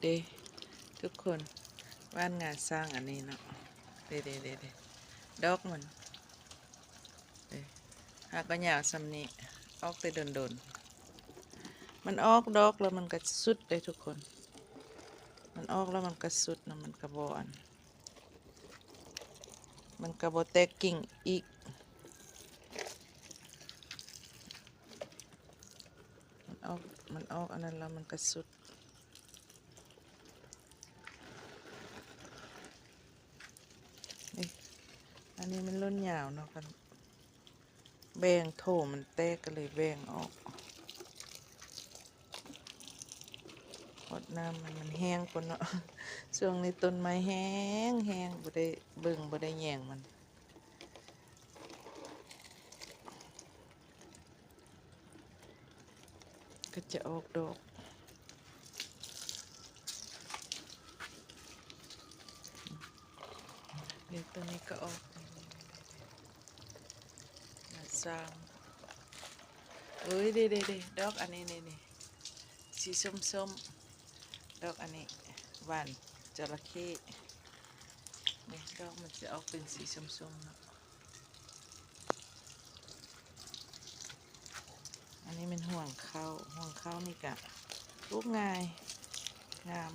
ເດ້ທຸກຄົນ ຫວ່ານງາຊ້າງອັນນີ້ເນາະ ເດ້ໆໆໆ ດອກມັນ ເດ້ ຫາກກໍຍາວສ່ຳນີ້ ອອກແຕ່ດົນໆ ມັນອອກດອກແລ້ວມັນກໍສຸດເດ້ທຸກຄົນ ມັນອອກແລ້ວມັນກໍສຸດນະ ມັນກໍບໍ່ອັນ ມັນກໍບໍ່ແຕກກິ່ງອີກ ມັນອອກ ມັນອອກອັນນັ້ນແລ້ວມັນກໍສຸດ ນີ້ ອັນນີ້ມັນຫຼົ່ນຍາວເນາະ ຄັນແບ່ງໂຖມັນແຕກກໍເລີຍແບ່ງອອກ ຮອດນ້ຳມັນ ມັນແຫ້ງພຸ້ນເນາະ ຊ່ວງນີ້ຕົ້ນໄມ້ແຫ້ງໆ ບໍ່ໄດ້ເບິ່ງ ບໍ່ໄດ້ແຍງມັນ. ກໍຈະອອກດອກ ດຽວໂຕນີ້ກໍອອກ ງາຊ້າງ ເອີຍ ເດ້ໆໆ ດອກອັນນີ້ ນີ້ໆ ສີສົ້ມໆ ດອກອັນນີ້ ຫວ່ານຈະລະເຂ້ ນີ້ ດອກມັນຈະອອກເປັນສີສົ້ມໆເນາະ. ອັນນີ້ແມ່ນຮວງເຂົ້າ ຮວງເຂົ້ານີ້ກະປູກງ່າຍ ງາມ.